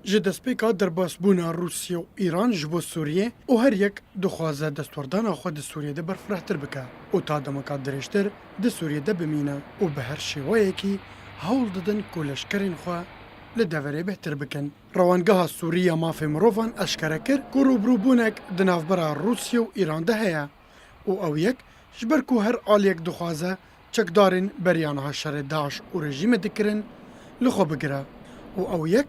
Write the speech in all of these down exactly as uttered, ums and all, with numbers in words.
Ji destpêka derbasbûna Rûsya û Îran ji bo Sûriyê û her yek dixwaze destwerdana xwe di Sûriyê de berfirehtir bike û ta demeka dirêjtir di Sûriyê de bimîne û bi her şêweyekî hewl didin ku leşkerên xwe li deverê bêhtir bikin. Rewangeha Sûrî ya Mafê Mirovan eşkere kir ku rûbirûbûnek di navbera Rûsya û Îran de heye û ew yek ji ber ku her aliyek dixwaze çekdarên beriya niha şerê DAIŞ û rejîmê dikirin li xwe bigire û ew yek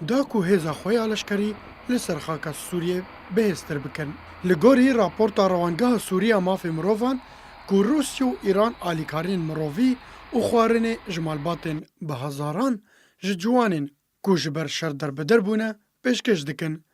da ku hêza xwe ya leşkerî li ser xaka Sûriyê bihêztir bikin. Li gorî raporta Rewangeha Sûrî ya Mafê Mirovan ku Rûsya û Îran alîkariyên mirovî û xwarinê ji malbatên bi hezaran ji ciwanên ku ji ber şer derbeder bûne, pêşkêş dikin,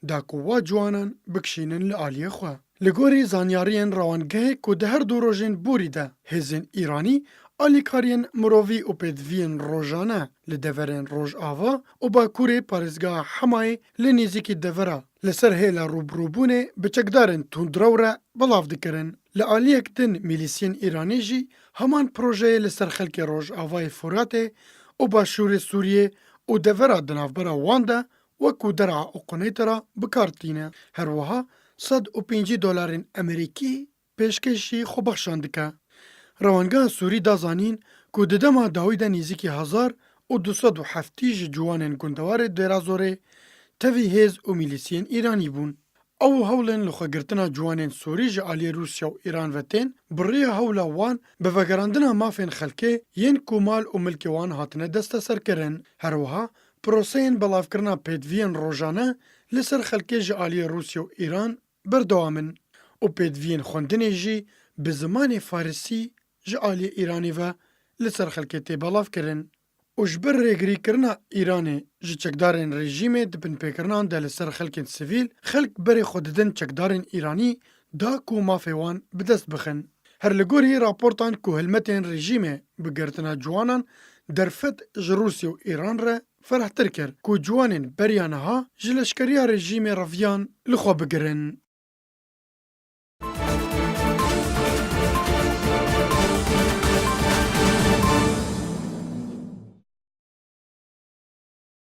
da ku wa ciwanan bikişînin li aliyê xwe. Li gorî zanyariyên rewangehê ku di her du rojên borî de hêzên Îranî alîkariyên mirovî û pêdiviyên rojane li deverên Rojava û Bakurê parêzgeha Hemayê li nêzîkî devera li ser hêla rûbirûbûnê bi çekdarên tundrew re belav dikirin. Li aliyek din mîlîsiyên Îranî jî heman projeyê li ser xelkê Rojavayê Furatê û Başûrê Sûriyê û devera di navbera wan de wekû der'a û qunêtira bi kar tîne. Her wiha sed û pêncî dolarên Amerîkî pêşkêşî xwebexşan dike. Rewangeha Sûrî da zanîn ku di dema dawî de nêzîkî hezar û du sed û heftî ji ciwanên gundewarê Dêrazorê tevî hêz û mîlîsiyên Îranî bûn. Ew û hewlên lixwegirtina ciwanên Sûrî ji aliyê Rûsya û Îran ve tên, bi rêya hewla wan bi vegerandina mafên xelkê yên ku mal û milkê wan hatine desteserkirin. Her wiha proseyên belavkirina pêdiviyên rojane li ser xelkê ji aliyê Rûsya û Îran berdewam in û pêdiviyên xwendinê jî bi zimanê farisî ji aliyê Îranê ve li ser xelkê tê belavkirin. Û ji ber rêgirîkirina Îranê ji çekdarên rejîmê di binpêkirinan de li ser xelkên sivîl, xelk berê xwe didin çekdarên Îranî da ku mafê wan bi dest bixin. Her li gorî raportan ku hilmetên rejîmê bi girtina ciwanan derfet ji Rûsya û Îran re ferehtir kir ku ciwanên beriya niha ji leşkeriya rejîmê reviyan li xwe bigirin.